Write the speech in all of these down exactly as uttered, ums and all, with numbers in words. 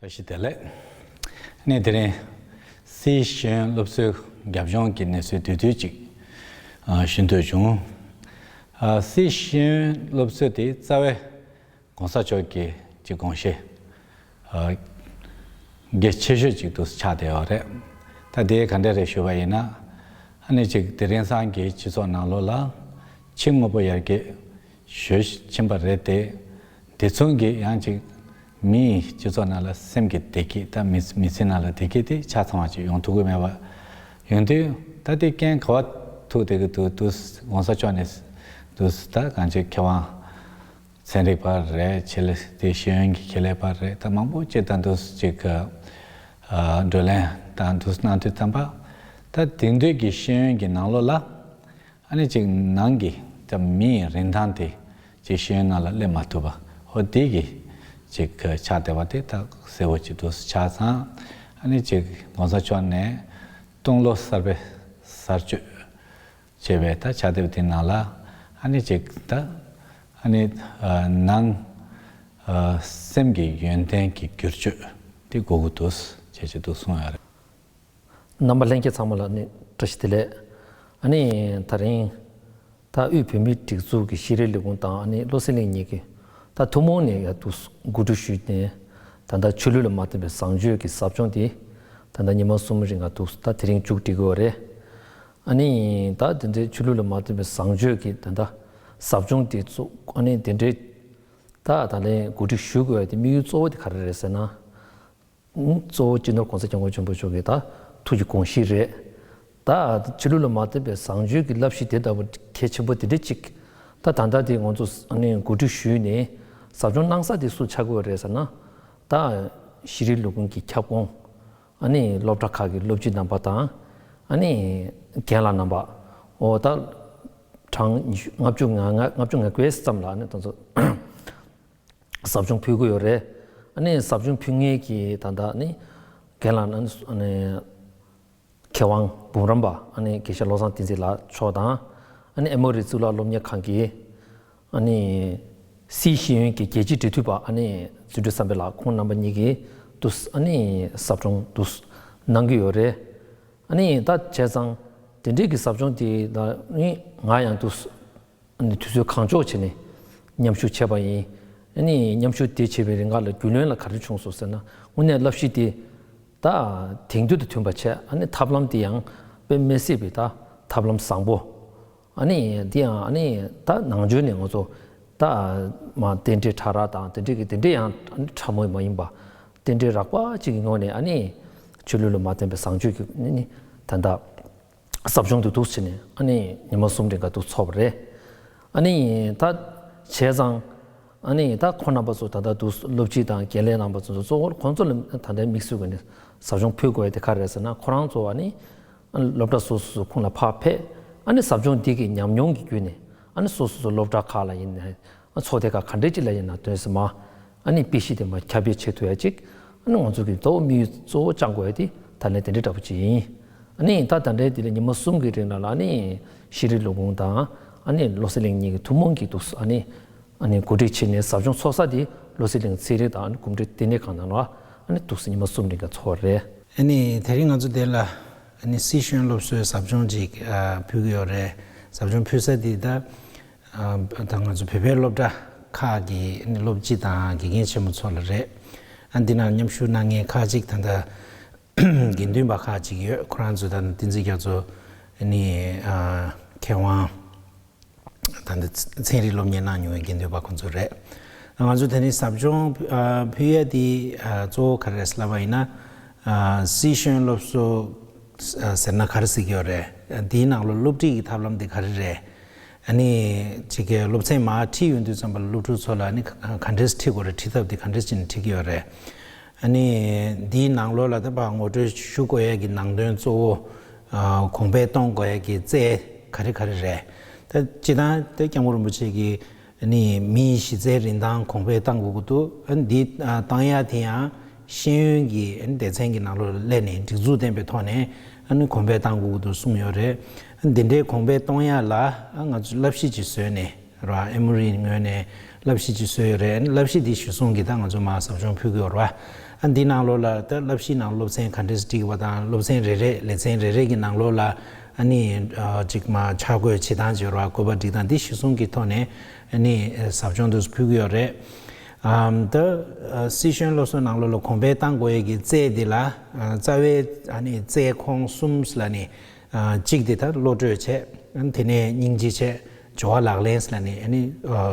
བཀྲ་ཤིས་བདེ་ལེགས། ནས་དེ་རིང་སིའི་ཤེས་ཡོན་སློབ་གསོའི་རྒྱབ་ལྗོངས་ཀྱི་གནས་ཚུལ་བསྡུས་བསྡུས་ཅིག་ཨ་ཞུ་འདོད་བྱུང་། ཨ་སིའི་ཤེས་ཡོན་སློབ་གསོ་དེ་རྩ་བའི་༸གོང་ས་མཆོག་གི་ཅིག་དགོངས་གཞི་ཨ་གལ་ཆེ་ཤོས་ཅིག་ཏུ་ཆགས་བསྡད་ཡོད་རེད། ད་དེ་ག་འདྲ་རེད་ཞུས་པ་ཡིན་ན། ཨ་ནི་ཅིག་དེ་རིང་སང་གི་སྤྱི་ཚོགས་ནང་ལོགས་ལ་ཕྱི་དངོས་པོ་ཡར་རྒྱས་ཞུ་ཕྱིན་པ་རེད་དེ། དེ་མཚུངས་ཀྱི་ཡང་ཅིག་མིའི་སྤྱི་ཚོགས་ནང་ལ་སེམས་ཀྱི་བདེ་སྐྱིད་དང་མི་མི་ཚེ་ནང་ལ་བདེ་སྐྱིད་དེ་ཆ་ཚང་བ་ཅིག་ཡོང་ཐུབ་ཀྱི་མེད་པ་ཡོང་དུས། ད་དེ་རྐྱེན་ག་བ་ཐུག་བསྡད་ཀྱི་འདུག་འདུག་༸གོང་ས་མཆོག་ནས་འདུག་ད་གང་ཅི་མཁས་དབང་ཚན་རིག་པ་རེད། ཆེད་ལས་དེ་ཤེས་ཡོན་གྱི་ཁྱད་ལས་པ་རེད། ད་མང་པོ་ཅིག་ད་འདུག་ཅིག་ཨ་བགྲོ་གླེང་དང་འདུག་གནང་དུས་ཙམ་པ། ད་དེང་དུས་ཀྱི་ཤེས་ཡོན་གྱི་ནང་ལོགས་ལ། ཨ་ནི་ཅིག་ནང་གི་ད་མིའི་རིན་ཐང་དེ་ཅིག་ཤེས་ཡོན་ནང་ལ་སླེབས་མ་ཐུབ་པ་འོ་དེ་གི་ཅིག་ཆགས་བསྡད་པ་དེ་ད་གསལ་བོ་ཅིག་འདུག་ཆ་ཚང་། ཨ་ནི་ཅིག་༸གོང་ས་མཆོག་ནས་སྟོང་ལོ་གསར་པའི་གསར་བཅོས་བྱས་པའི་ད་ཕྱག་དེབ་དེ་ནང་ལ། ཨ་ནི་ཅིག་ད་ཨ་ནི་ཨ་ནང་ཨ་སེམས་ཀྱི་ཡོན་ཏན་གྱི་བསྒྱུར་བཅོས་དེ་དགོས་ཀྱི་འདུག་ཅེས་ཅིག་འདུག་གསུངས་ཡོད་རེད། རྣམ་པ་ལྷན་རྒྱས་ཚང་མ་ལ་ནི་བཀྲ་ཤིས་བདེ་ལེགས། ཨ་ནི་ད་རིང་ད་དབུས་བོད་མིའི་སྒྲིག་འཛུགས་ཀྱི་ཤེས་རིག་ལས་ཁུངས་དང་ཨ་ནི་བློ་གསལ་གླིང་གཉིས་ཀྱིས་ད་ཐུན་མོང་ནས་ཡ་འདུག་གོ་སྒྲིག་ཞུས་ནས། ད་ལྟ་ཆོས་ལུགས་ལ་མ་བརྟེན་པའི་བཟང་སྤྱོད་ཀྱི་ཟབ་སྦྱོང་དེ་ད་ལྟ་ཉི་མ་གསུམ་རིང་ལ་འདུག་ད་དེ་རིང་མཇུག་སྒྲིལ་གྱི་ཡོད་རེད། ཨ་ནི་ད་དེ་འདྲའི་ཆོས་ལུགས་ལ་མ་བརྟེན་པའི་བཟང་སྤྱོད་ཀྱི་ད་ལྟ་ཟབ་སྦྱོང་དེ་ཚོ་ཨ་ནི་དེ་འདྲའི་ད་ད་ལན་གོ་སྒྲིག་ཞུ་དགོས་པའི་དེ་དམིགས་ཡུལ་གཙོ་བོ་དེ་ག་རེ་རེད་ཟེར་ན། གཙོ་བོ་སྤྱི་ནོར་༸གོང་ས་༸སྐྱབས་མགོན་ཆེན་པོ་མཆོག་གི་ད་ཐུགས་ཀྱི་དགོངས་གཞི་རེད། ད་ཆོས་ལུགས་ལ་མ་བརྟེན་པའི་བཟང་སྤྱོད་ཀྱི་བསླབ་གཞི་དེ་ལྟ་བུ་གལ་ཆེན་པོ་དེ་འདྲ་ཅིག་ད་ད་ལྟ་དེ་ང་ཚོ་ཨ་ནི་གོ་སྒྲིག་ཞུས་ནས་ཟབ་སྦྱོང་གནང་ས་དེ་སུ་ཆགས་ཀྱི་ཡོད་རེད་ཟེར་ན། ད་ཤེས་རིག་ལས་ཁུངས་ཀྱི་ཁྱབ་ཁོངས་ཨ་ནི་སློབ་གྲྭ་ཁག་གི་སློབ་སྤྱི་རྣམ་པ་དང་ཨ་ནི་རྒན་ལགས་རྣམ་པ་འོ་ད་གྲངས་ཉི་ཤུ་ལྔ་བཅུ་ང་ལྔ་ལྔ་བཅུ་ང་དགུ་ཙམ་ལ་ཨ་ནི་ད་ཚོ། ཟབ་སྦྱོང་ཕུལ་གྱི་ཡོད་རེད། ཨ་ནི་ཟབ་སྦྱོང་ཕུལ་མཁན་གྱི་ད་ལྟ་ནི་རྒན་ལགས་ཨ་ནི་མཁས་དབང་འབུམ་རམས་པ་ཨ་ནི་དགེ་བཤེས་བློ་བཟང་བསྟན་འཛིན་ལགས་མཆོག་དང་། ཨ་ནི་ཨེ་མོ་རི་གཙུག་ལག་སློབ་གཉེར་ཁང་གི་ཨ་ནི་སིའི་ཤེས་ཡོན་གྱི་རྒྱལ་སྤྱིའི་འབྲེལ་མཐུད་པ་ཨ་ནི་བརྩོན་འགྲུས་བསམ་འཕེལ་ལགས་ཁོང་རྣམ་པ་གཉིས་ཀྱིས་དུ་ཨ་ནི་ཟབ་སྦྱོང་དུ་གནང་གི་ཡོད་རེད། ཨ་ནི་ད་བྱས་ཙང་དེ་འདྲའི་གི་ཟབ་སྦྱོང་དེ་ལ་ནི་ང་ཡང་དུ། ཨ་ནི་དུས་ཚོད་གང་ལྕོགས་བྱས་ནས་མཉམ་ཞུགས་བྱས་པ་ཡིན། ཨ་ནི་མཉམ་ཞུགས་དེ་བྱས་པའི་རིང་ག་ལ་རྒྱུས་ལོན་ལ་ག་རེ་བྱུང་སོང་ཟེར་ན། དངོས་གནས་བསླབ་གཞི་དེ་ད་དེང་དུས་དང་མཐུན་པ་བྱས། ཨ་ནི་ཐབས་ལམ་དེ་ཡང་དཔེ་མི་སྲིད་པའི་ད་ཐབས་ལམ་བཟང་པོ། ཨ་ནི་དེ་ཡང་ཨ་ནི་ད་ནང་ཆོས་ནས་ང་ཚོ་ད་མ་རྟེན་འབྲེལ་ཕྲ་རགས་དང་དེ་འདྲའི་གི་དེ་འདྲའི་ཡང་ཨ་ནི་ཕྲ་མོ་མ་ཡིན་པ། རྟེན་འབྲེལ་རགས་པ་གཅིག་གི་ངོས་ནས་ཨ་ནི་ཆོས་ལུགས་ལ་མ་བརྟེན་པའི་བཟང་སྤྱོད་ཀྱི་ཨ་ནི་ད་ལྟ། ཟབ་སྦྱོང་དུ་འདུག་ཕྱིན་ནས་ཨ་ནི་ཉི་མ་གསུམ་རིང་ག་འདུག་ཚོགས་པ་རེད། ཨ་ནི་ད་བྱས་ཙང་ཨ་ནི་ད་ཁོང་རྣམ་པ་ཚོ་ད་ལྟ་འདུག་སློབ་སྤྱི་དང་རྒན་ལས་རྣམ་པ་ཚོ་གཙོ་བོ་ཁོང་ཚོ་ལ་ད་ལྟའི་དམིགས་བསལ་སྒོ་ནས་ཟབ་སྦྱོང་ཕུལ་དགོས་ཡ་དེ་ག་རེ་རེད་ཟེར་ན། ཁོ་རང་ཚོ་ཨ་ནི་སློབ་གྲྭ་སོ་སོ་སོ་ཁོངས་ལ་ཕར་ཕེབས། ཨ་ནི་ཟབ་སྦྱོང་འདི་གི་ཉམས་མྱོང་གི་བརྒྱུད་ནས་ཨ་ནི་སོ་སོ་སོ་སློབ་གྲྭ་ཁག་ལ་ཡིན་ན། ཚོགས་སྡེ་ཁག་ག་འདྲས་ཅིག་ལ་ཡིན་ན་དོན་སེ་མ། ཨ་ནི་དཔེ་གཞི་དེ་མ་ཁྱབ་སྤེལ་བྱེད་ཐུབ་ཡ་ཅིག་ཨ་ནི་ང་ཚོ་གི་གཙོ་བོ་དམིགས་ཡུལ་གཙོ་བོ་བཅངས་དགོས་ཡ་དེ་ད་ལན་དེ་འདྲའི་འདྲ་པོ་ཅིག་ཡིན། ཨ་ནི་ད་ད་ལྟའི་དེ་ལ་ཉི་མ་གསུམ་གི་རིང་ལ་ཨ་ནི་ཤེས་རིག་ལས་ཁུངས་དང་ཨ་ནི་བློ་གསལ་གླིང་གཉིས་ཀྱི་ཐུན་མོང་གི་འདུག་ཨ་ནི་ཨ་ནི་གོ་སྒྲིག་བྱས་ནས་ཟབ་སྦྱོང་ཚོགས་ས་དེ་བློ་གསལ་གླིང་ཚན་རིག་དང་ཨ་ནི་གོམས་འདྲིས་ལྟེ་གནས་ཁང་ནང་ལ་ཨ་ནི་འདུག་སེ་ཉི་མ་གསུམ་རིང་ག་ཚོགས་པ་རེད། ཨ་ནི་དེ་རིང་ང་ཚོ་དེ་ལ་ཨ་ནི་སིའི་ཤེས་ཡོན་སློབ་གསོའི་ཟབ་སྦྱོང་ཅིག་ཨ་ཕུལ་གི་ཡོད་རེད། ཟབ་སྦྱོང་ཕུལ་ས་དེ་ད། ཨ་ད་ང་ཚོ་བོད་པའི་སློབ་གྲྭ་ཁག་གི་ཨ་ནི་སློབ་སྤྱི་དང་དགེ་རྒན་ཆེན་མོ་ཚོ་ལ་རེད། ཨ་འདི་ནང་མཉམ་ཞུགས་གནང་མཁན་ཁག་ཅིག་ད་ལྟ་དགེ་འདུན་པ་ཁག་ཅིག་ཡོད། ཁོ་རང་ཚོ་ད་ལྟ་བསྟན་འཛིན་རྒྱ་མཚོ་ཨ་ནི་ཨ་མཁས་དབང་ད་ལྟ་ཚན་རིག་སློབ་གཉེར་གནང་མྱོང་བའི་དགེ་འདུན་པ་ཁོ་ཚོ་རེད། ང་ཚོ་དེ་རིང་ཟབ་སྦྱོང་ཨ་ཕུལ་ཡ་དེ་ཨ་གཙོ་བོ་ག་རེ་རེད་ལབ་པ་ཡིན་ན། ཨ་སིའི་ཤེས་ཡོན་སློབ་གསོ་ཨ་ཟེར་ན་ག་རེ་ཟེར་གྱི་ཡོད་རེད། ཨ་དེའི་ནང་ལ་སློབ་ཁྲིད་ཀྱི་ཐབས་ལམ་དེ་ག་རེ་རེད། ཨ་ནི་ཅིག་གི་སློབ་ཚན་མར་ཁྲིད་ཡོང་དུས་ཙམ་པ་ལ་སློབ་ཕྲུག་ཚོ་ལ་ཨ་ནི་ག་ག་འདྲས་ཁྲིད་དགོས་རེད། ཁྲིད་ཐབས་དེ་ག་འདྲས་བྱས་ནས་ཁྲིད་ཀྱི་ཡོད་རེད། ཨ་ནི་འདིའི་ནང་ལོགས་ལ་ད་ཕར་ངོ་སྤྲོད་ཞུ་དགོས་ཡ་གི་ནང་དོན་གཙོ་བོ་ཨ་གོང་འཕེལ་གཏོང་དགོས་ཡ་གི་རྩལ་ག་རེ་ག་རེ་རེད། ད་སྤྱིར་བཏང་ད་སྐྱབས་མགོན་རིན་པོ་ཆེ་གིས་ཨ་ནི་མིའི་གཞི་རྩའི་རིན་ཐང་གོང་འཕེལ་གཏང་དགོས་ཀྱི་འདུག་ཨ་ནི་འདི་ཨ་བཏང་ཡ་དེ་ཡང་ཤེས་ཡོན་གྱི་ཨ་ནི་སྡེ་ཚན་གྱི་ནང་ལོགས་ལ་སླེབས་ནས་སྒྲིག་འཛུགས་ལྡན་པའི་ཐོག་ནས་ཨ་ནི་གོང་འཕེལ་གཏང་དགོས་ཀྱི་འདུག་གསུངས་ཡོད་རེད། ཨ་ནི་འདི་འདྲའི་གོང་འཕེལ་གཏོང་ཡ་ལ་ཨ་ང་ཚོས་བསླབ་གཞི་ཅིག་བཟོས་ནས་ར་ཨེ་མོ་རིའི་ངོས་ནས་ བསླབ་གཞི་ཅིག་བཟོས་ཡོད་རེད། ཨ་ནི་བསླབ་གཞི་འདི་གཞིར་བཟུང་གིས་ད་ང་ཚོ་མར་ཟབ་སྦྱོང་ཕུལ་གྱི་ཡོད་རེད་བ། ཨ་འདི་ནང་ལོགས་ལ་ད་བསླབ་གཞིའི་ནང་སློབ་ཚན་ག་འདྲས་བསྒྲིགས་པ་དང་སློབ་ཚན་རེ་རེ་ལེ་ཚན་རེ་རེ་གི་ནང་ལོགས་ལ་ཨ་ནི་ཅིག་མར་ཆ་བགོས་བྱེད་སྟངས་ཅིག་ཡོད་རེད་བ། བཀོད་པ་སྒྲིག་སྟངས་འདི་གཞིར་བཟུང་གི་ཐོག་ནས་ཨ་ནི་ཟབ་སྦྱོང་དུ་ཕུལ་གྱི་ཡོད་རེད། ཨམ་ད་སྲིད་གཞུང་སློབ་གསོ་ནང་ལོགས་ལ་གོང་འཕེལ་གཏང་དགོས་ཡས་ཀྱི་རྩལ་འདི་ལ་རྩ་བའི་ཨ་ནི་རྩལ་ཁོངས་གསུམ་ལ་ནི། གཅིག་དེ་ད་བློ་གྲོས་བྱས། དེ་ནས་སྙིང་རྗེ་བྱས། སྦྱོར་བ་ལག་ལེན་ཟེར་ལབ་ནས་ཨ་ནི་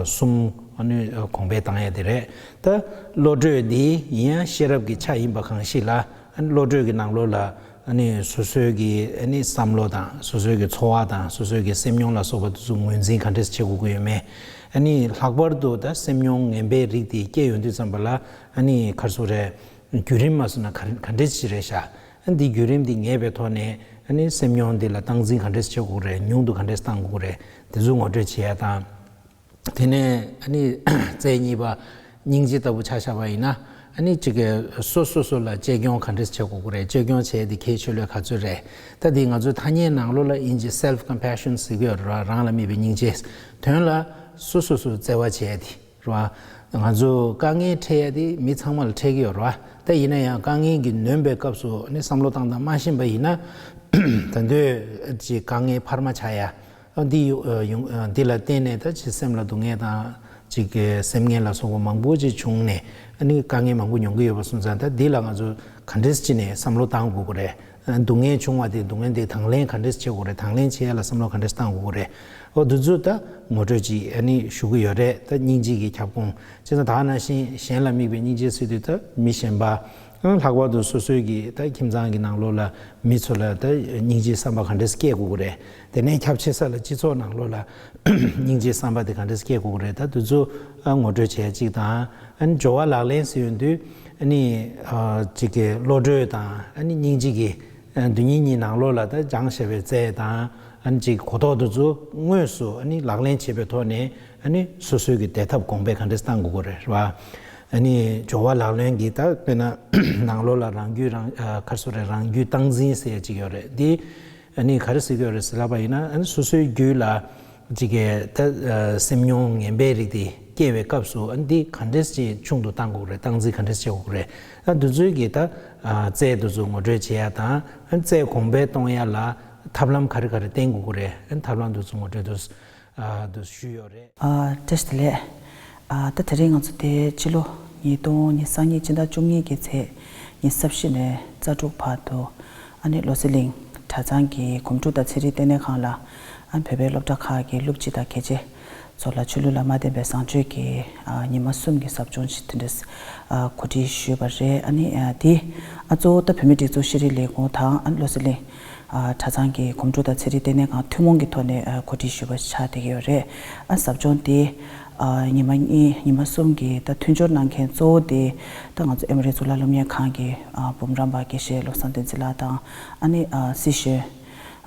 གསུམ་ཨ་ནི་གོང་འཕེལ་བཏང་ཡ་དེ་རེད། ད་བློ་གྲོས་འདི་ཡིན་ཡང་ཤེས་རབ་ཀྱི་ཆ་ཡིན་པ་གང་ཞིག་ལ་ཨ་ནི་བློ་གྲོས་ཀྱི་ནང་ལོགས་ལ་ཨ་ནི་སོ་སོའི་གི་ཨ་ནི་བསམ་བློ་དང་སོ་སོའི་གི་ཚོར་བ་དང་སོ་སོའི་གི་སེམས་མྱོང་ལ་སོགས་པ་དེ་ཚོ་ངོས་འཛིན་ག་འདྲས་བྱེད་དགོས་ཀྱི་ཡོད་མེད། ཨ་ནི་ལྷག་པར་དུ་ད་སེམས་མྱོང་ངན་པའི་རིགས་དེ་སྐྱེ་ཡོང་དུས་ཙམ་པ་ལ་ཨ་ནི་ག་རེ་ཟེར་དགོས་རེད། བརྒྱུད་རིམ་མ་སོང་ན་ག་ག་འདྲས་ཅིག་རེད་ཤག་ཨ་འདི་བརྒྱུད་རིམ་འདི་ངེས་པའི་ཐོག་ནས་ཨ་ནི་སེམས་མྱོང་འདི་ལ་སྟངས་འཛིན་ག་འདྲས་བྱེད་དགོས་རེད། ཉུང་དུ་ག་འདྲས་བཏང་དགོས་རེད། དེ་ཚོ་ངོ་སྤྲོད་བྱེད་ཡ་དང་། དེ་ནས་ཨ་ནི་རྩལ་གཉིས་པ་སྙིང་རྗེ་ལྟ་བུ་ཆ་བཞག་པ་ཡིན་ན་ཨ་ནི་གཅིག་གི་སོ་སོ་སོ་ལ་གཅེས་སྐྱོང་ག་འདྲས་བྱེད་དགོས་རེད། གཅེས་སྐྱོང་བྱེད་ཡ་དེ་གལ་ཆེ་ལོས་ག་ཚོད་རེད། ད་འདི་ང་ཚོའི་ཐ་སྙད་ནང་ལོགས་ལ་དབྱིན་ཇི་self compassion ཟེར་གྱི་ཡོད་རེད། རང་ལ་དམིགས་པའི་སྙིང་རྗེ། དོན་ལ་སོ་སོ་སོ་བརྩེ་བ་བྱེད་ཡ་དེ། རེད་བ། ང་ཚོ་དཀའ་ངལ་འཕྲད་ཡ་དེ་མི་ཚང་མ་ལ་འཕྲད་ཀྱི་ཡོད་རེད་བ། ད་ཡིན་ན་ཡང་དཀའ་ངལ་གྱིས་ནོན་པའི་སྐབས་སུ་ནི་བསམ་བློ་བཏང་སྟངས་མ་ཤེས་པ་ཡིན་ན། ད་འདོད་ཅིག་དཀའ་ངལ་འཕར་མ་ཆགས་ཡ། འདི་ཡོང་འདི་ལ་བརྟེན་ནས་ད་ཅིག་སེམས་ལ་སྡུག་བསྔལ་དང་ཅིག་གི་སེམས་ངལ་ལ་སོགས་པ་མང་པོ་ཅིག་བྱུང་ནས་ཨ་ནི་དཀའ་ངལ་མང་པོ་མྱོང་གི་ཡོད་པ་སོང་ཙང་ད་འདི་ལ་ང་ཚོ་ག་འདྲས་ཅིག་ནས་བསམ་བློ་བཏང་དགོས་ཀྱི་རེད། སྡུག་བསྔལ་བྱུང་བ་དེ་སྡུག་བསྔལ་དེ་དང་ལེན་ག་འདྲས་བྱེད་དགོས་རེད། དང་ལེན་བྱེད་ཡ་ལ་བསམ་བློ་ག་འདྲས་བཏང་དགོས་ཀྱི་རེད། འོ་འདི་ཚོ་ད་ངོ་སྤྲོད་ཅིག་ཨ་ནི་ཞུ་གི་ཡོད་རེད། ད་སྙིང་རྗེ་གི་ཁྱབ་ཁོངས་བྱས་ཙང་ད་ག་ནང་བཞིན་གཞན་ལ་དམིགས་པའི་སྙིང་རྗེ་ཟེར་དུས་ད་མི་གཞན་པ། ལྷག་པར་དུ་སོ་སོའི་གི་ད་ཁྱིམ་ཚང་གི་ནང་ལོགས་ལ་མི་ཚོ་ལ་ད་སྙིང་རྗེའི་བསམ་པ་ག་འདྲས་སྐྱེ་དགོས་ཀྱི་རེད། དེ་ནས་ཁྱབ་ཆེ་ས་ལ་སྤྱི་ཚོགས་ནང་ལོགས་ལ་སྙིང་རྗེའི་བསམ་པ་དེ་ག་འདྲས་སྐྱེ་དགོས་ཀྱི་རེད། ད་འདི་ཚོ་ངོ་སྤྲོད་བྱས་གཅིག་དང་། ཨ་ནི་སྦྱོར་བ་ལག་ལེན་ཟེར་ཡོང་དུས་ཨ་ནི་ཨ་ཅིག་གི་བློ་གྲོས་དང་ཨ་ནི་སྙིང་རྗེ་གི་ཨ་འདི་གཉིས་གཉིས་ནང་ལོགས་ལ་ད་སྦྱང་བྱ་བའི་རྩལ་དང་ཨ་ནི་ཅིག་གོ་རྟོགས་འདི་ཚོ་དངོས་སུ་ཨ་ནི་ལག་ལེན་བྱེད་པའི་ཐོག་ནས་ཨ་ནི་སོ་སོའི་གི་བདེ་ཐབས་གོང་འཕེལ་ག་འདྲས་བཏང་དགོས་ཀྱི་རེད། རེད་བ། ཨ་ནི་སྦྱོར་བ་ལག་ལེན་གྱི་ད་དཔེར་ན་ནང་ལོགས་ལ་རང་རྒྱུད་རང་ཨ་ག་རེ་ཟེར་དགོས་རེད། རང་རྒྱུད་སྟངས་འཛིན་ཟེར་ཡ་ཅིག་ཡོད་རེད། འདི་ཨ་ནི་ག་རེ་ཟེར་གྱི་ཡོད་རེད་ཟེར་ལབ་པ་ཡིན་ན་ཨ་ནི་སོ་སོའི་རྒྱུད་ལ་ཅིག་གི་ད་ཨ་སེམས་མྱོང་ངན་པའི་རིགས་དེ་སྐྱེ་བའི་སྐབས་སུ་ཨ་ནི་འདི་ག་འདྲས་ཅིག་ཆུང་དུ་བཏང་དགོས་རེད། སྟངས་འཛིན་ག་འདྲས་བྱེད་དགོས་རེད། ཨ་འདི་ཚོའི་གི་ད་ཨ་རྩལ་འདི་ཚོ་ངོ་སྤྲོད་བྱེད་ཡ་དང་ཨ་རྩལ་གོང་འཕེལ་གཏོང་ཡ་ལ་ཐབས་ལམ་ག་རེ་ག་རེ་བསྟེན་དགོས་ཀྱི་རེད། ཨ་ཐབས་ལམ་འདི་ཚོ་ངོ་སྤྲོད་དུ་ཨ་དུ་ཞུས་ཡོད་རེད། ཨ་བཀྲ་ཤིས་བདེ་ལེགས། ཨ་ད་དེ་རིང་ང་ཚོ་དེ་ཕྱི་ལོ་ཉིས་སྟོང་ཉི་ཤུ་རྩ་གཉིས་སྤྱི་ཟླ་བཅུ་གཉིས་ཀྱི་ཚེས་ཉི་ཤུ་རྩ་བཞི་ནས་རྩ་དྲུག་བར་དུ་ཨ་ནི་བློ་གསལ་གླིང་གྲྭ་ཚང་གི་སྒོམ་སྒྲུབ་དང་ཚན་རིག་ལྟེ་གནས་ཁང་ལ་ཨ་བོད་པའི་སློབ་གྲྭ་ཁག་གི་སློབ་སྤྱི་དང་དགེ་ཆེ་ཚོ་ལ་ཆོས་ལུགས་ལ་མ་བརྟེན་པའི་བཟང་སྤྱོད་ཀྱི་ཨ་ཉི་མ་གསུམ་གྱི་ཟབ་སྦྱོང་ཞིག་དེ་འདྲས་ཨ་གོ་སྒྲིག་ཞུས་པ་རེད། ཨ་ནི་ཨ་དེ་ཨ་གཙོ་བོ་ད་བོད་མིའི་སྒྲིག་འཛུགས་ཤེས་རིག་ལས་ཁུངས་དང་ཨ་ནི་བློ་གསལ་གླིང་ཨ་གྲྭ་ཚང་གི་སྒོམ་སྒྲུབ་དང་ཚན་རིག་ལྟེ་གནས་ཁང་ཐུན་མོང་གི་ཐོག་ནས་ཨ་གོ་སྒྲིག་ཞུས་པ་ཆགས་བསྡད་ཀྱི་ཡོད་རེད། ཨ་ཟབ་སྦྱོང་དེ་ཨ་ཉི་མ་གཉིས་ཉི་མ་གསུམ་གྱི་ད་མཐུན་སྦྱོར་གནང་མཁན་གཙོ་བོ་དེ་ད་ང་ཚོ་ཨེ་མོ་རི་གཙུག་ལག་སློབ་གཉེར་ཁང་གི་ཨ་འབུམ་རམས་པ་དགེ་བཤེས་བློ་བཟང་བསྟན་འཛིན་ལགས་དང་ཨ་ནི་ཨ་སྲི་ཞུ་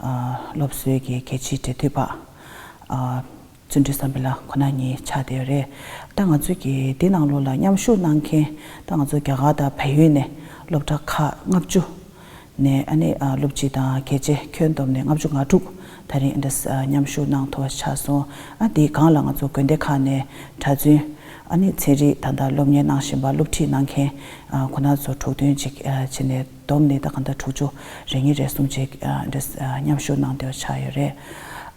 ཨ་སློབ་གསོའི་གི་དགེ་ཆེ་འབྲེལ་མཐུད་པ་ཨ་བརྩོན་འགྲུས་བསམ་འཕེལ་ལགས་ཁོ་ན་གཉིས་ཆགས་བསྡད་ཡོད་རེད། ད་ང་ཚོ་གི་འདི་ནང་ལོགས་ལ་མཉམ་ཞུགས་གནང་མཁན་ད་ང་ཚོ་རྒྱ་གར་དང་བལ་ཡུལ་ནས་སློབ་གྲྭ་ཁག་ལྔ་བཅུ་ནས་ཨ་ནི་ཨ་སློབ་སྤྱི་དང་དགེ་ཆེ་ཁྱོན་བསྡོམས་ནས་ལྔ་བཅུ་ང་དྲུག་ད་རིང་འདི་འདྲ་མཉམ་ཞུགས་གནང་ཐུབ་པ་ཆགས་སོང་། ཨ་དེའི་སྒང་ལ་ང་ཚོ་དགོན་སྡེ་ཁག་ནས་གྲྭ་བཙུན་ཨ་ནི་ཚན་རིག་ད་ལྟ་སློབ་གཉེར་གནང་བཞིན་པ་སློབ་ཁྲིད་གནང་མཁན་ཨ་ཁོ་ན་ཚོ་དྲུག་བདུན་ཅིག་ཨ་བྱས་ནས་བསྡོམས་ནས་ད་གང་ལྟར་དྲུག་ཅུ་རེ་གཉིས་རེ་གསུམ་ཅིག་ཨ་འདི་འདྲ་མཉམ་ཞུགས་གནང་བསྡད་པ་ཆགས་ཡོད་རེད།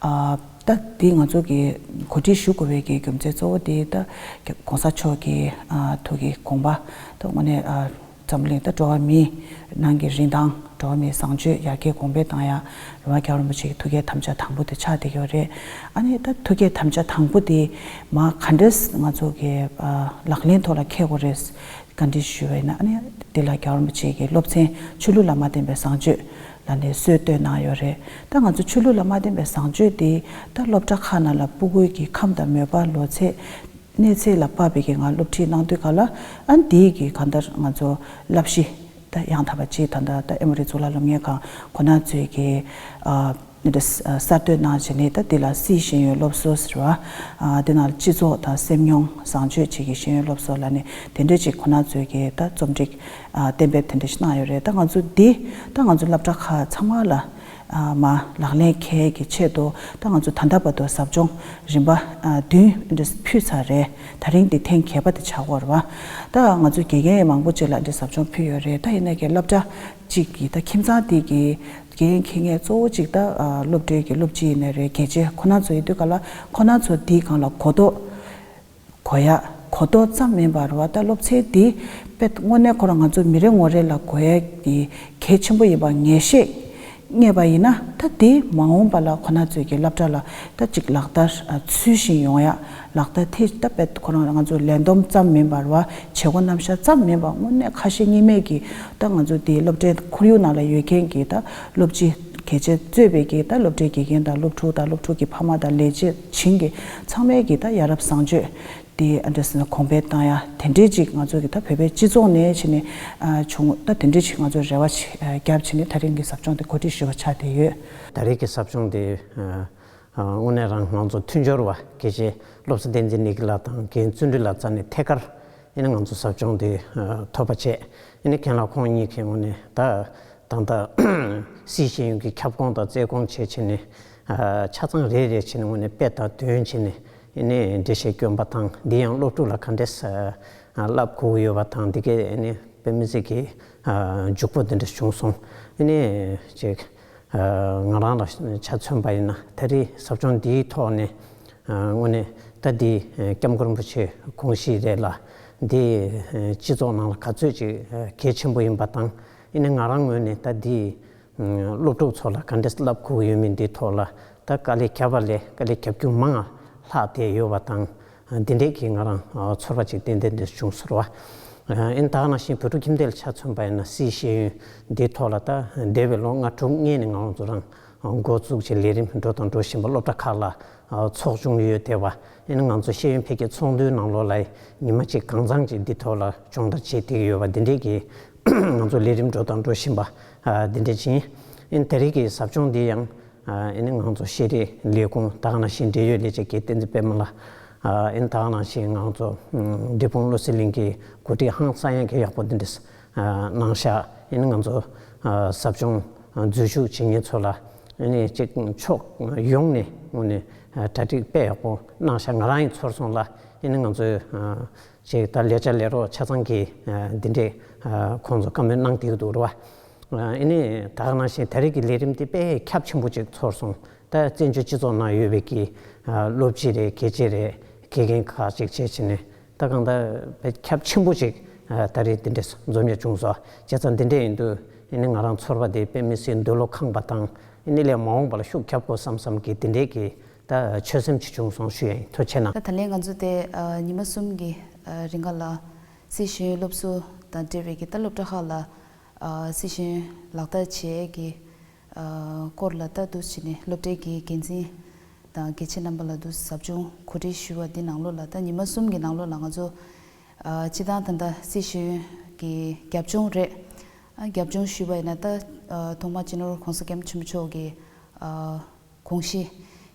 ཨ་ད་དེ་ང་ཚོ་གི་གོ་སྒྲིག་ཞུ་དགོས་པའི་གི་རྒྱུ་མཚན་གཙོ་བོ་དེ་ད་༸གོང་ས་མཆོག་གི་ཨ་ཐུགས་ཀྱི་དགོངས་པ་ད་དངོས་གནས་ཨ་འཛམ་གླིང་ད་འགྲོ་བ་མིའི་ནང་གི་རིན་ཐང་འགྲོ་བ་མིའི་བཟང་སྤྱོད་ཡར་རྒྱས་གོང་འཕེལ་བཏང་ཡ་རེད་བ། རྒྱལ་བ་རིན་པོ་ཆེ་གི་ཐུགས་བསྐྱེད་དམ་བཅའ་དང་པོ་དེ་ཆགས་བསྡད་ཡོད་རེད། ཨ་ནི་ད་ཐུགས་བསྐྱེད་དམ་བཅའ་དང་པོ་དེ་མ་ག་འདྲས་ང་ཚོ་གི་ཨ་ལག་ལེན་ཐོག་ལ་འཁེལ་དགོས་རེད། བཀའ་འདྲི་ཞུས་པ་ཡིན་ན་ཨ་ནི་དེ་ལ་རྒྱལ་བ་རིན་པོ་ཆེ་གིས་སློབ་ཚན་ཆོས་ལུགས་ལ་མ་བརྟེན་པའི་བཟང་སྤྱོད་ལ་ནས་སྲོལ་བཏོད་གནང་ཡོད་རེད། ད་ང་ཚོ་ཆོས་ལུགས་ལ་མ་བརྟེན་པའི་བཟང་སྤྱོད་དེ་ད་སློབ་གྲྭ་ཁག་ནང་ལ་སྤུ་གུའི་གི་ཁམས་དང་མོས་པ་ལོ་ཚད་གནས་ཚད་ལ་དཔག་པའི་གི་ང་སློབ་ཁྲིད་གནང་དུས་ག་ལ་ཨ་ནི་དེའི་གི་གང་ལྟར་ང་ཚོ་བསླབ་གཞི་ད་ཡང་དག་པ་ཅིག་ད་ལྟ་ད་ཨེ་མོ་རི་གཙུག་ལག་སློབ་གཉེར་ཁང་ཁོ་ན་ཚོའི་གི་ཨ་འདི་གསར་གཏོད་གནང་བྱས་ནས་ད་འདི་ལ་སྲིད་ཤེས་ཡོན་སློབ་གསོ་ཟེར་བ། ཨ་འདི་ནང་སྤྱི་ཚོགས་དང་སེམས་མྱོང་བཟང་སྤྱོད་བཅས་ཀྱི་ཤེས་ཡོན་སློབ་གསོ་ལ་ནི་དེ་འདྲས་ཅིག་ཁོ་ན་ཚོས་ཀྱི་ད་རྩོམ་སྒྲིག་ཨ་གཏན་འབེབས་དེ་འདྲས་ཤིག་གནང་ཡོད་རེད། ད་ང་ཚོ་འདི་ད་ང་ཚོ་སློབ་གྲྭ་ཁག་ཚང་མ་ལ་ མ་ལག་ལེན་འཁེལ་གྱི་ཆེད་དུ་ད་ང་ཚོ་ད་ལྟ་བར་དུ་ཟབ་སྦྱོང་རིམ་པ་བདུན་འདི་ཕུལ་ཚར་རེད། ད་རིང་འདི་ཐེངས་བརྒྱད་པ་དེ་ཆགས་ཀྱི་ཡོད་རེད་བ། ད་ང་ཚོ་དགེ་རྒན་མང་པོ་ཅིག་ལ་འདི་ཟབ་སྦྱོང་ཕུལ་ཡོད་རེད། ད་ཡིན་ན་གི་སློབ་གྲྭ་གཅིག་གི་ད་ཁྱིམ་ཚང་དེ་གི་འགན་འཁྱེར་མཁན་གཙོ་བོ་གཅིག་ད་སློབ་གྲྭའི་གི་སློབ་སྤྱི་ཡིན་ནའི་རེད། དགེ་ཆེ་ཁོ་ན་ཚོ་ཡིན་དུས་ག་ལ་ཁོ་ན་ཚོ་འདིའི་སྒང་ལ་གོ་རྟོགས་གོ་ཡ་གོ་རྟོགས་ཙམ་མིན་པ་རེད་བ། ད་སློབ་ཚན་འདི་དཔེ་དངོས་གནས་ཁོ་རང་ང་ཚོ་མི་རེ་ངོ་རེ་ལ་གོ་ཡ་གི་གལ་ཆེན་པོ་ཡིན་པ་ངེས་ཤེས་རྙེད་པ་ཡིན་ན། ད་འདི་མ་འོངས་པ་ལ་ཁོ་ན་ཚོའི་གི་སློབ་གྲྭ་ལ་ད་ཅིག་ལག་བསྟར་ཚུལ་བཞིན་ཡོང་ཡ། ལག་བསྟར་ཐེ་ད་དཔེ་ཁོ་རང་ང་ཚོ་ལས་བསྡོམས་ཙམ་མིན་པ་རེད་བ། བྱེད་སྒོ་རྣམ་གཞག་ཙམ་མིན་པ་དངོས་གནས་ཁ་ཞེ་གཉིས་མེད་ཀྱི་ད་ང་ཚོ་འདི་སློབ་གྲྭའི་ཁོར་ཡུག་ནང་ལ་ཡོད་མཁན་གྱི་ད་སློབ་སྤྱི་གལ་ཆེ་གཙོས་པའི་གི་ད་སློབ་གྲྭའི་དགེ་རྒན་དང་སློབ་ཕྲུག་དང་སློབ་ཕྲུག་གི་ཕ་མ་དང་ལས་བྱེད་བྱིངས་ཀྱི་ཚང་མས་གི་ད་ཡ་རབས་བཟང་སྤྱོད་དེ་ཨ་འདྲ་ཟེར་ན་གོང་འཕེལ་བཏང་ཡ་དེ་འདྲས་ཅིག་ང་ཚོ་གི་ད་བོད་པའི་སྤྱི་ཚོགས་ནས་བྱས་ནས་ཨ་བྱུང་། ད་དེ་འདྲས་ཅིག་ང་ཚོ་རེ་བ་ཞིག་ཨ་བརྒྱབ་བྱས་ནས་ད་རིང་གི་ཟབ་སྦྱོང་དེ་གོ་སྒྲིག་ཞུས་པ་ཆགས་བསྡད་ཡོད། ད་རེས་ཀྱི་ཟབ་སྦྱོང་དེ་ཨ་དངོས་གནས་རང་ང་ཚོ་མཐུན་སྦྱོར་བ་དགེ་ཆེ་བློ་བཟང་བསྟན་འཛིན་ལེགས་ལགས་དང་རྒན་བརྩོན་འགྲུས་ལགས་རྩ་ནས་ཐད་ཀར་ཨེ་ནི་ང་ཚོ་ཟབ་སྦྱོང་དེ་ཐོབ་པ་བྱས། ཨེ་ནི་རྒན་ལགས་ཁོང་གཉིས་ཀྱི་ངོས་ནས་ད་ད་ལྟ་སཱི་ཤེས་ཡོན་གྱི་ཁྱབ་ཁོངས་དང་རྩལ་ཁོངས་བྱས་བྱས་ནས་ཆ་ཚང་རེ་རེ་བྱས་ནས་ངོས་ནས་དཔེ་དང་དོན་བྱས་ནས་ཨེ་ནི་འགྲེལ་བཤད་བསྐྱོན་པ་དང་། འདི་ཡང་སློབ་ཕྲུག་ལ་ག་འདྲས་བསླབ་དགོས་ཡོད་པ་དང་། འདི་གའི་ཨེ་ནི་དཔེ་མི་སྲིད་ཀྱི་འཇུག་པོ་འདི་འདྲ་བྱུང་སོང་། ཨེ་ནི་ཅིག་ང་རང་ལ་ཆ་མཚོན་པ་ཡིན་ན་ད་རེས་ཟབ་སྦྱོང་འདིའི་ཐོག་ནས་དངོས་གནས་ད་འདི་སྐྱབས་མགོན་རིན་པོ་ཆེ་དགོངས་གཞི་རེད་ལ། འདི་སྤྱི་ཚོགས་ནང་ལ་ག་ཚོད་ཅིག་གལ་ཆེན་པོ་ཡིན་པ་དང་། ཨེ་ནི་ང་རང་ངོས་ནས་ད་འདི་སློབ་ཕྲུག་ཚོ་ལ་ག་འདྲས་བསླབ་དགོས་ཡོད་མེད་འདིའི་ཐོག་ལ་ད་དཀའ་ལས་བརྒྱབ་པ་ལས་དཀའ་ལས་བརྒྱབ་རྒྱུ་མང་ང་ལྷག་བསྡད་ཡོད་པ་དང་། འདི་འདྲས་ཀྱི་ང་རང་ཚོར་བ་ཅིག་ཏན་ཏན་འདི་བྱུང་སོང་བ། ཨེ་ནི་ད་ག་ནང་བཞིན་བོད་ཕྲུག་ཁྱིམ་སྡེ་ལ་ཆ་མཚོན་པ་ཡིན་ན་སཱི་ཤེས་ཡོན་འདིའི་ཐོག་ལ་ད་འདས་པའི་ལོ་ལྔ་དྲུག་སྔོན་ནས་ང་རང་ཚོ་རང་འགོ་བཙུགས་བྱས་ལས་རིམ་འགྲོ་དང་འགྲོ་བཞིན་པ་སློབ་གྲྭ་ཁག་ལ་ཚོགས་བྱུང་ཡོད་དེ་བ། ཨེ་ནི་ང་ཚོ་ཤེས་ཡོན་འཕེལ་རྒྱས་ཚོགས་འདུའི་ནང་ལོགས་ལ་ཉི་མ་གཅིག་གང་ཚང་གཅིག་འདི་ཐོག་ལ་སྦྱོང་བརྡར་བྱེད་བསྡད་ཡོད་པ་འདི་འདྲས་ཀྱི་ང་ཚོ་ལས་རིམ་འགྲོ་དང་འགྲོ་བཞིན་པ་འདི་འདྲས་ཡིན། ཨེ་ནི་ད་རེས་ཀྱི་ཟབ་སྦྱོང་འདི་ཡང་ཨེ་ནི་ང་ཚོ་ཤེས་རིག་ལས་ཁུངས་ད་ག་ནང་བཞིན་འབྲེལ་ཡོད་ལས་བྱེད་ཀྱི་བསྟན་འཛིན་པད་མ་ལགས། ཨེ་ནི་ད་ག་ནང་བཞིན་ང་ཚོ་འབྲས་སྤུངས་བློ་གསལ་གླིང་གི་འགོ་ཁྲིད་ཧང་སང་ཡག་གི་ཡག་པོ་འདི་འདྲས་གནང་ཤག་ཨེ་ནི་ང་ཚོ་ཟབ་སྦྱོང་འཛུལ་ཞུགས་བྱེད་མཁན་ཚོ་ལ་ཨེ་ནི་གཅིག་ཕྱོགས་ཡོངས་ནས་དངོས་གནས་གྲ་སྒྲིག་དཔེ་ཡག་པོ་གནང་ཤག་ང་རང་ཡི་ཚོར་སོང་ལ་ཨེ་ནི་ང་ཚོའི་ཅིག་ད་ལས་བྱ་ལས་རོགས་ཆ་ཚང་གིས་འདི་འདྲས་ཁོང་ཚོ་བཀའ་མོལ་གནང་བསྡད་ཀྱི་འདུག་རེད་བ། ཨེ་ནི་ད་ག་ནང་བཞིན་ད་རེས་ཀྱི་ལས་རིམ་འདི་དཔེ་ཁྱབ་ཆེན་པོ་ཅིག་ཚོར་སོང་། ད་བཙན་བྱོལ་སྤྱི་ཚོགས་ནང་ཡོད་པའི་གི་སློབ་སྤྱི་རེད། དགེ་ཆེ་རེད། དགེ་རྒན་ཁག་ཅིག་བྱས་བྱས་ནས་ད་གང་ལྟར་དཔེ་ཁྱབ་ཆེན་པོ་ཅིག་ད་རེས་འདི་འདྲས་འཛོམས་ཡ་བྱུང་སོང་། བྱས་ཙང་འདི་འདྲས་ཡིན་དུས་ཨེ་ནི་ང་རང་ཚོར་བ་དེ་དཔེ་མི་སྲིད་འདོད་བློ་ཁེངས་པ་དང་། ཨེ་ནི་ལས་མ་འོངས་པ་ལ་ཤུགས་རྒྱབ་དགོས་བསམ་བསམ་གི་འདི་འདྲས་ཀྱི་ད་ཆོད་སེམས་ཅིག་བྱུང་སོང་ཞུ་ཡ་ཡིན། ཐུགས་རྗེ་གནང་། ད་ད་ལན་ང་ཚོ་དེ་ཨ་ཉི་མ་གསུམ་གྱི་ཨ་རིང་ག་ལ་སཱི་ཤེས་ཡོན་སློབ་གསོ་དང་འབྲེལ་བའི་གི་ད་སློབ་གྲྭ་ཁག་ལ་ཨ་སཱི་ཤེས་ཡོན་ལག་བསྟར་བྱེད་ཀྱི་ཨ་སྐོར་ལ་ད་འདུག་བྱས་ནས་སློབ་གྲྭའི་གི་འགན་འཛིན་དང་དགེ་ཆེ་རྣམ་པ་ལ་འདུག་ཟབ་སྦྱོང་གོ་སྒྲིག་ཞུས་པ་འདི་ནང་ལོགས་ལ་ད་ཉི་མ་གསུམ་གྱི་ནང་ལོགས་ལ་ང་ཚོ་ཨ་སྤྱི་བཏང་ད་ལྟ་སཱི་ཤེས་ཡོན་གྱི་རྒྱབ་ལྗོངས་རེད། ཨ་རྒྱབ་ལྗོངས་ཞུས་པ་ཡིན་ན་ད་ཨ་ཐོག་མ་སྤྱི་ནོར་༸གོང་ས་༸སྐྱབས་མགོན་ཆེན་པོ་མཆོག་གི་ཨ་དགོངས་གཞི་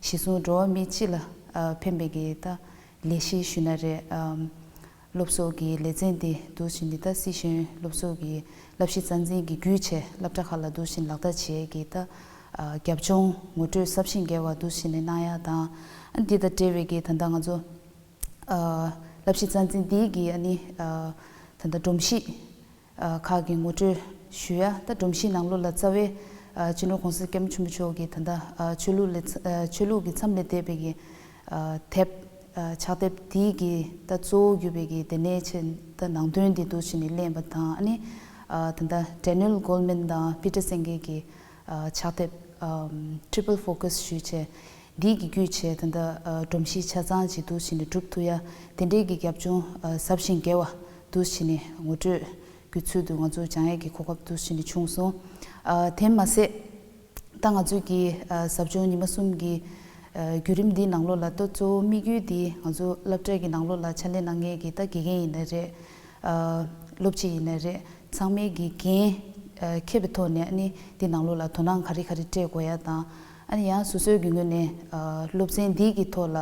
གཞི་བཟུང་འགྲོ་བ་མི་སྤྱི་ལ་ཨ་ཕན་པའི་གི་ད་ལས་གཞི་ཞུས་ན་རེད། ཨམ་སློབ་གསོ་གི་ལེ་ཚན་འདི་འདུག་བྱས་ནས་ད་སཱི་ཤེས་ཡོན་སློབ་གསོ་གི་བསླབ་གཞི་རྩ་འཛིན་གྱིས་བརྒྱུད་བྱས་སློབ་གྲྭ་ཁག་ལ་འདུག་བྱས་ནས་ལག་བསྟར་བྱེད་ཀྱི་ད་ཨ་རྒྱབ་ལྗོངས་ངོ་སྤྲོད་ཟབ་ཞིང་རྒྱས་པ་འདུག་བྱས་ནས་གནང་ཡ་དང་། ཨ་འདི་དང་འབྲེལ་བའི་གི་ད་ལྟ་ང་ཚོ་ཨ་བསླབ་གཞི་རྩ་འཛིན་འདིའི་གི་ཨ་ནི་ཨ་ད་ལྟ་སྒྲོམ་གཞི་ཨ་ཁག་གི་ངོ་སྤྲོད་ཞུ་ཡ། ད་སྒྲོམ་གཞིའི་ནང་ལོགས་ལ་རྩ་བའི་ཨ་སྤྱི་ནོར་༸གོང་ས་༸སྐྱབས་མགོན་ཆེན་པོ་མཆོག་གི་ད་ལྟ་ཨ་ཆོས་ལུགས་ལས་ཚ་ཨ་ཆོས་ལུགས་ཀྱི་མཚམས་ལས་འདས་པའི་གི་ཨ་དེབ་ཨ་ཕྱག་དེབ་དེའི་གི་ད་གཙོ་བོ་གྱུར་པའི་གི་དེ་ནས་ཆེ་ད་ནང་དོན་འདི་འདུག་བྱས་ནས་གླེང་བ་དང་། ཨ་ནི་ཨ་ད་ལྟ་ཌེ་ནིལ་གོལ་མན་དང་པི་ཊར་སན་གྱི་གི་ཨ་ཕྱག་དེབ་ཨམ་ཊི་རི་པལ་ཕོ་ཀ་སི་ཞུས་བྱས། འདི་གི་བརྒྱུད་བྱས་ད་ལྟ་ཨ་སྒྲོམ་གཞི་ཆ་ཚང་ཅིག་འདུག་བྱས་ནས་གྲུབ་ཐུབ་ཡ། དེ་འདྲའི་གི་རྒྱབ་ལྗོངས་ཨ་ཟབ་ཞིང་རྒྱས་པ་འདུག་བྱས་ནས་ངོ་སྤྲོད་ཀྱི་ཚུལ་དུ་ང་ཚོ་སྦྱང་ཡས་ཀྱི་གོ་སྐབས་འདུག་བྱས་ནས་བྱུང་སོང་། ཨ་དེ་མ་ཟད་ད་ང་ཚོའི་གི་ཨ་ཟབ་སྦྱོང་ཉི་མ་གསུམ་གྱི་ཨ་བརྒྱུད་རིམ་འདིའི་ནང་ལོགས་ལ་ད་གཙོ་བོ་དམིགས་ཡུལ་འདི་ང་ཚོ་སློབ་གྲྭའི་གི་ནང་ལོགས་ལ་ཕྱག་ལས་གནང་མཁན་གྱི་ད་དགེ་རྒན་ཡིན་ན་རེད། ཨ་སློབ་སྤྱི་ཡིན་ན་རེད། ཚང་མའི་གི་འགན་ཨ་འཁྱེར་བའི་ཐོག་ནས་ཨ་ནི་འདི་ནང་ལོགས་ལ་དོ་སྣང་ག་རེ་ག་རེ་སྤྲད་དགོས་ཡ་དང་། ཨ་ནི་ཡང་སོ་སོའི་གི་ངོས་ནས་ཨ་སློབ་ཚན་འདི་གི་ཐོག་ལ་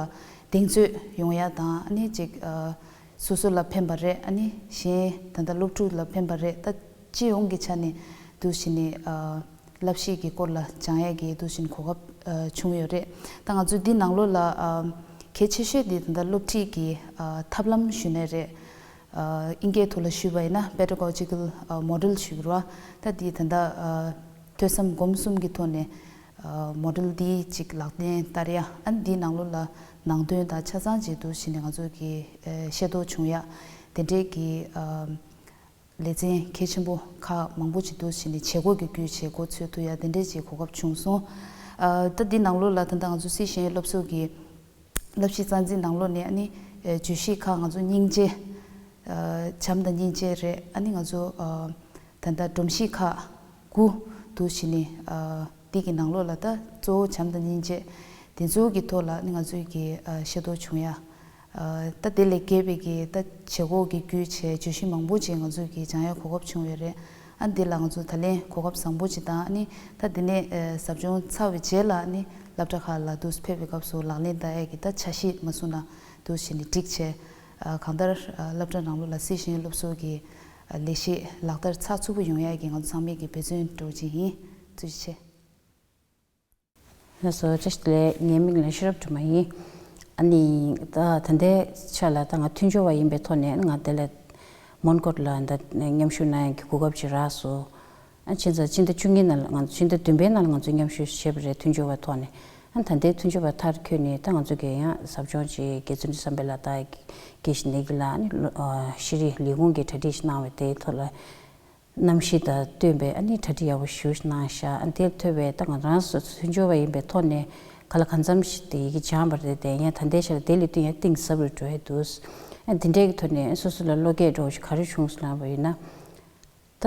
གདེང་ཚོད་ཡོང་ཡ་དང་། ཨ་ནི་ཅིག་ཨ་སོ་སོ་ལ་ཕན་པ་རེད། ཨ་ནི་གཞན་ད་ལྟ་སློབ་ཕྲུག་ལ་ཕན་པ་རེད། ད་སྤྱི་ཡོངས་ཀྱི་ཆ་ནས་འདུག་བྱས་ནས་ཨ་ བསླབ་གཞི་གི་སྐོར་ལ་སྦྱང་ཡས་ཀྱི་འདུག་བཞིན་གོ་སྐབས་ཨ་བྱུང་ཡོད་རེད། ད་ང་ཚོའི་འདི་ནང་ལོགས་ལ་ཨ་གལ་ཆེ་ཤོས་འདི་ད་ལྟ་སློབ་ཁྲིད་ཀྱི་ཨ་ཐབས་ལམ་ཞུ་ནས་རེད། ཨ་དབྱིན་སྐད་ཐོག་ལ་ཞུས་པ་ཡིན་ན་Pedagogical ཨ་Model ཞུ་གི་རེད་བ། ད་འདི་ད་ལྟ་ཨ་ཐོས་བསམ་སྒོམ་གསུམ་གྱི་ཐོག་ནས་ཨ་Model འདི་ཅིག་ལག་ལེན་བསྟར་ཡ། ཨ་ནི་འདིའི་ནང་ལོགས་ལ་ནང་དོན་དང་ཆ་ཚང་ཅིག་འདུག་བཞིན་ནས་ང་ཚོ་གི་ཨ་ཤེས་རྟོགས་བྱུང་ཡ། དེ་འདྲས་ཀྱི་ཨ་ལེ་ཚན་གལ་ཆེན་པོ་ཁག་མང་པོ་ཅིག་འདུག་བཞིན་ནས་བྱེད་སྒོ་གི་བརྒྱུད་བྱེད་སྒོ་འཚོལ་ཐུབ་ཡ་དེ་འདྲས་ཅིག་གོ་སྐབས་བྱུང་སོང་། ཨ་ད་འདི་ནང་ལོགས་ལ་ད་ལྟ་ང་ཚོ་སཱི་ཤེས་ཡོན་སློབ་ཚོགས་ཀྱི་བསླབ་གཞི་རྩ་འཛིན་ནང་ལོགས་ནས་ཨ་ནི་ཨ་བརྗོད་གཞི་ཁག་ང་ཚོ་སྙིང་རྗེ། ཨ་བྱམས་དང་སྙིང་རྗེ་རེད། ཨ་ནི་ང་ཚོ་ཨ་ད་ལྟ་སྒྲོམ་གཞི་ཁག་དགུ་འདུག་བཞིན་ནས་ཨ་འདི་གི་ནང་ལོགས་ལ་ད་གཙོ་བོ་བྱམས་དང་སྙིང་རྗེ་དེ་ཚོ་གི་ཐོག་ལ་ཨ་ནི་ང་ཚོའི་གི་ཨ་ཤེས་རྟོགས་བྱུང་ཡ། ཨ་ད་དེ་ལས་བརྒལ་བའི་གི་ད་བྱེད་སྒོ་གི་བརྒྱུད་བྱས་བརྗོད་གཞི་མང་པོ་ཅིག་ང་ཚོས་གི་སྦྱང་ཡ་གོ་སྐབས་བྱུང་ཡོད་རེད། ཨ་འདི་ལ་ང་ཚོ་ད་ལན་གོ་སྐབས་བཟང་པོ་ཅིག་དང་ཨ་ནི་ད་དེ་ནས་ཨ་ཟབ་སྦྱོང་ཚར་བའི་རྗེས་ལ་ཨ་ནི་སློབ་གྲྭ་ཁག་ལ་འདུག་ཕེབས་པའི་སྐབས་སུ་ལག་ལེན་བསྟར་ཡ་གི་ད་འཆར་གཞི་མ་བཟུང་ན་འདུག་བྱས་ནས་སྒྲིག་བྱས། ཨ་གང་ལྟར་ཨ་སློབ་གྲྭ་ནང་ལོགས་ལ་སཱི་ཤེས་ཡོན་སློབ་ཚོགས་ཀྱི་ཨ་ལས་གཞི་ལག་བསྟར་ཚགས་ཚུད་པོ་ཡོང་ཡ་གི་ང་ཚོ་ཚང་མས་གི་འབད་བརྩོན་འགྲོ་གི་ཡིན། ཐུགས་རྗེ་ཆེ། ལགས་སོ། བཀྲ་ཤིས་བདེ་ལེགས། ངའི་མིང་ལ་ཤེས་རབ་སྒྲོལ་མ་ཡིན། ཨ་ནི་ད་ད་ལྟའི་ཆ་ལ་ད་ང་མཐུན་སྦྱོར་བ་ཡིན་པའི་ཐོག་ནས་ང་དེ་ལ་མོན་གྷོ་ལ་ད་མཉམ་ཞུགས་གནང་ཡག་གི་གོ་སྐབས་ཅིག་རག་སོང་། ཨ་ཕྱིན་ཆད་ཕྱི་ཟླ་བཅུ་གཉིས་ནང་ལ་ང་ཚོ་ཕྱི་ཟླ་བདུན་པའི་ནང་ལ་ང་ཚོ་མཉམ་ཞུགས་བྱས་པ་རེད། མཐུན་སྦྱོར་བའི་ཐོག་ནས། ཨ་ད་ལྟའི་མཐུན་སྦྱོར་བ་མཐར་འཁྱོལ་ནས་ད་ང་ཚོ་གི་ཡང་ཟབ་སྦྱོང་ཅིག་དགེ་བཙུན་བསམ་འཕེལ་ལགས་དང་དགེ་བཤེས་ནེ་གི་ལགས་ནི་ཨ་ཤེས་རིག་ལས་ཁུངས་ཀྱི་གྲ་སྒྲིག་གནང་བའི་དེའི་ཐོག་ལ། གནམ་གཤིས་དང་བསྟུན་པའི་ཨ་ནི་གྲ་སྒྲིག་ཡག་པོ་ཞེ་པོ་ཞིག་གནང་ཤག་ཨ་དེར་ཐོས་པའི་ད་ང་རང་སོ་སོ་མཐུན་སྦྱོར་བ་ཡིན་པའི་ཐོག་ནས་ག་ལ་གང་འཚམ་ཞིག་དེ་ཡི་གེ་སྦྱངས་པ་རེད་དེ། ཡང་ད་ལྟའི་ཆར་དེ་ལས་བསྟུན་ཡང་གཏིང་ཟབ་རུ་འགྲོ་ཡ་འདུག་ཨ་དེ་འདྲའི་གི་ཐོག་ནས་སོ་སོ་ལ་བློ་སྐྱེད་འདྲ་བོ་ཞིག་ག་རེ་བྱུང་སོང་ལབ་པ་ཡིན་ན། ད་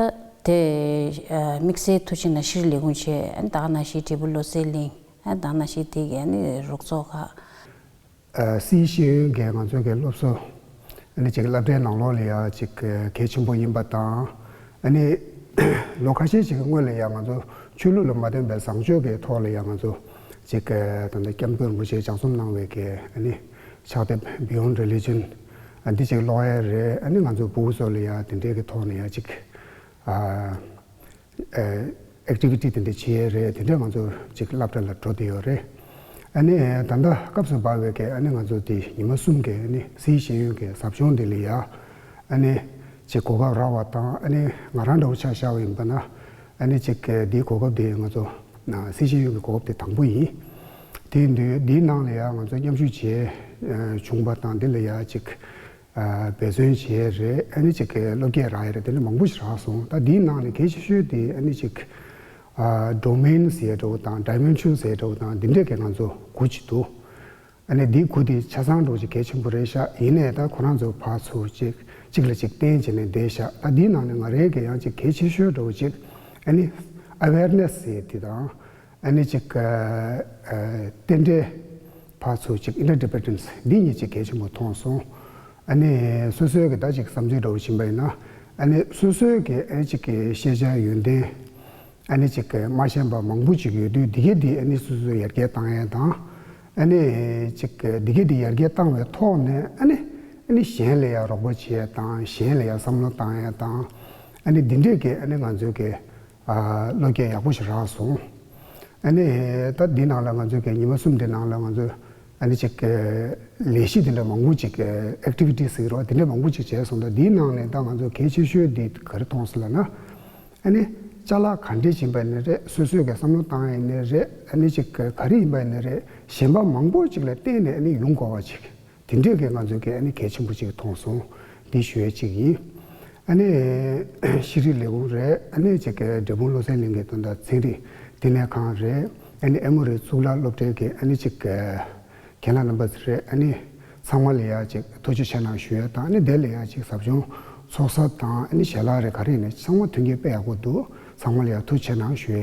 དེ་ཨ་དམིགས་བསལ་ཐུགས་ཆེན་ལ་ཤེས་རིག་ལས་ཁུངས་བྱས། ཨ་ད་ག་ནང་བཞིན་འབྲས་སྤུངས་བློ་གསལ་གླིང་། ཨ་ད་ག་ནང་བཞིན་དེ་གི་ཨ་ནི་རོགས་ཚོགས་ཁག་ཨ་སཱི་ཤེས་ཡོན་གྱི་ང་ཚོ་གི་སློབ་གསོ་ཨ་ནི་ཅིག་སློབ་གྲྭའི་ནང་ལོགས་ལ་ཡ་ཅིག་གལ་ཆེན་པོ་ཡིན་པ་དང་། ཨ་ནི་ལོ་ཁ་ཤས་ཅིག་གི་སྔོན་ལ་ཡ་ང་ཚོ་ཆོས་ལུགས་ལ་མ་བརྟེན་པའི་བཟང་སྤྱོད་ཀྱི་ཐོག་ལ་ཡ་ང་ཚོ་ཅིག་ད་ལྟ་སྐྱབས་མགོན་རིན་པོ་ཆེས་ལྗགས་རྩོམ་གནང་བའི་གི་ཨ་ནི་ཕྱག་དེབ་Beyond Religion ཨ་འདི་ཅིག་ཀློག་ཡ་རེད། ཨ་ནི་ང་ཚོ་ཕྲུ་གུ་ཚོ་ལ་ཡ་དེ་འདྲའི་གི་ཐོག་ནས་ཡ་ཅིག་ཨ། ཨེག་ཊི་བི་ཊི་དེ་འདྲ་བྱེད་ཡས་རེད། དེ་འདྲ་ང་ཚོ་ཅིག་སློབ་གྲྭ་ལ་འགྲོ་བསྡད་ཡོད་རེད། ཨ་ནི་ད་ལྟ་སྐབས་སུ་བབས་པའི་གི་ཨ་ནི་ང་ཚོ་དེ་ཉི་མ་གསུམ་གི་ཨ་ནི་སཱི་ཤེས་ཡོན་གྱི་ཟབ་སྦྱོང་འདི་ལ་ཡ་ཨ་ནི་ཅིག་གོ་སྐབས་རག་པ་དང་། ཨ་ནི་ང་རང་འདྲ་བོ་ཆ་བཞག་པ་ཡིན་པ་ན་ཨ་ནི་ཅིག་འདིའི་གོ་སྐབས་དེ་ང་ཚོ་སཱི་ཤེས་ཡོན་གྱི་གོ་སྐབས་དེ་དང་པོ་ཡིན། དེ་ཡིན་དུས་འདིའི་ནང་ལ་ཡ་ང་ཚོ་མཉམ་ཞུགས་བྱས་བྱུང་པ་དང་། འདི་ལ་ཡ་ཅིག་ཨ་འབད་བརྩོན་བྱས་རེད། ཨ་ནི་ཅིག་གི་བློ་སྐྱེད་རག་ཡ་རེད། དེ་འདྲ་མང་པོ་ཞིག་རག་སོང་། ད་འདིའི་ནང་ནས་གལ་ཆེ་ཤོས་དེ་ཨ་ནི་ཅིག་ཨ་Domain ཟེར་འདྲ་བོ་དང་Dimension ཟེར་འདྲ་བོ་དང་འདི་འདྲས་ཀྱི་ང་ཚོ་དགུ་ཅིག་འདུག་ཨ་ནི་འདི་དགུ་དེ་ཆ་ཚང་འདྲ་བོ་ཅིག་གལ་ཆེན་པོ་རེད་ཤག་ཡིན་ནའི་ད་ཁོ་རང་ཚོ་ཕར་ཚུར་ཅིག་གཅིག་ལ་གཅིག་བརྟེན་བྱས་ནས་བསྡད་ཤག་ད་འདིའི་ནང་ནས་ང་རང་གི་ཡང་ཅིག་གལ་ཆེ་ཤོས་འདྲ་བོ་ཅིག་ཨ་ནི་Awareness ཟེར་དེ་དང་། ཨ་ནི་ཅིག་ཨ་ཨ་རྟེན་འབྲེལ་ཕར་ཚུར་ཅིག་Interdependence འདི་གཉིས་ཅིག་གལ་ཆེན་པོ་མཐོང་སོང་། ཨ་ནི་སོ་སོའི་གི་ད་ཅིག་བསམ་ཚུལ་འདྲ་བོ་ཕྱིན་པ་ཡིན་ན། ཨ་ནི་སོ་སོའི་གི་ཨ་ནི་ཅིག་གི་ཤེས་བྱ་ཡོན་ཏན་ཨ་ནི་ཅིག་གི་མ་ཤེས་པ་མང་པོ་ཅིག་ཡོད་དུས། འདི་གས་འདི་ཨ་ནི་སོ་སོས་ཡར་རྒྱས་བཏང་ཡས་དང་། ཨ་ནི་ཅིག་གི་འདི་གས་འདི་ཡར་རྒྱས་བཏང་བའི་ཐོག་ནས་ཨ་ནི་ཨ་ནི་གཞན་ལ་ཡང་རོགས་པ་བྱེད་ཡས་དང་། གཞན་ལ་ཡང་བསམ་བློ་བཏང་ཡས་དང་། ཨ་ནི་འདི་འདྲས་ཀྱི་ཨ་ནི་ང་ཚོའི་གི་ཨ་བློ་སྐྱེད་ཡག་པོ་ཞིག་རག་སོང་། ཨ་ནི་ད་འདི་ནང་ལ་ང་ཚོའི་གི་ཉི་མ་གསུམ་འདི་ནང་ལ་ང་ཚོས་ཨ་ནི་ཅིག་གི་ལས་གཞི་འདི་འདྲ་མང་པོ་ཅིག་གི་Activities ཟེར་རོ། འདི་འདྲ་མང་པོ་ཅིག་བྱས་སོང་། ད་འདིའི་ནང་ནས་ད་ང་ཚོ་གལ་ཆེ་ཤོས་འདི་ག་རེ་མཐོང་སོང་ལབ་ན། ཨ་ནི་ཅ་ལག་ག་འདྲས་ཡིན་པ་ནི་རེད། སོ་སོས་གི་བསམ་བློ་བཏང་ཡས་ནི་རེད། ཨ་ནི་ཅིག་ག་རེ་ཡིན་པ་ནི་རེད། གཞན་པ་མང་པོ་ཅིག་ལ་བརྟེན་ནས་ཨ་ནི་ཡོང་དགོས་པ་ཅིག་དེ་འདྲས་ཀྱི་ང་ཚོའི་གི་ཨ་ནི་གལ་ཆེན་པོ་ཅིག་མཐོང་སོང་། འདི་ཞུ་ཡས་ཅིག་ཡིན། ཨ་ནི་ཤེས་རིག་ལས་ཁུངས་རེད། ཨ་ནི་ཅིག་གི་འབྲས་སྤུངས་བློ་གསལ་གླིང་གི་དོན་དག་ཚན་རིག་བསྟི་གནས་ཁང་རེད། ཨ་ནི་ཨེ་མོ་རི་གཙུག་ལག་སློབ་གྲྭའི་གི་ཨ་ནི་ཅིག་གི་རྒན་ལགས་རྣམ་པ་ཚོ་རེད། ཨ་ནི་ཚང་མ་ལ་ཡ་ཅིག་ཐུགས་རྗེ་ཆེ་གནང་ཞུ་ཡས་དང་། ཨ་ནི་དེ་ལ་ཡ་ཅིག་ཟབ་སྦྱོང་ཚོགས་ས་དང་། ཨ་ནི་ཞལ་ལག་རེད། ག་རེ་ཡིན་ནའི་ཚང་མ་མཐུན་རྐྱེན་དཔེ་ཡག་པོ་འདུག་ཚང་མ་ལ་ཡ་ཐུགས་རྗེ་ཆེ་གནང་ཞུ་ཡས།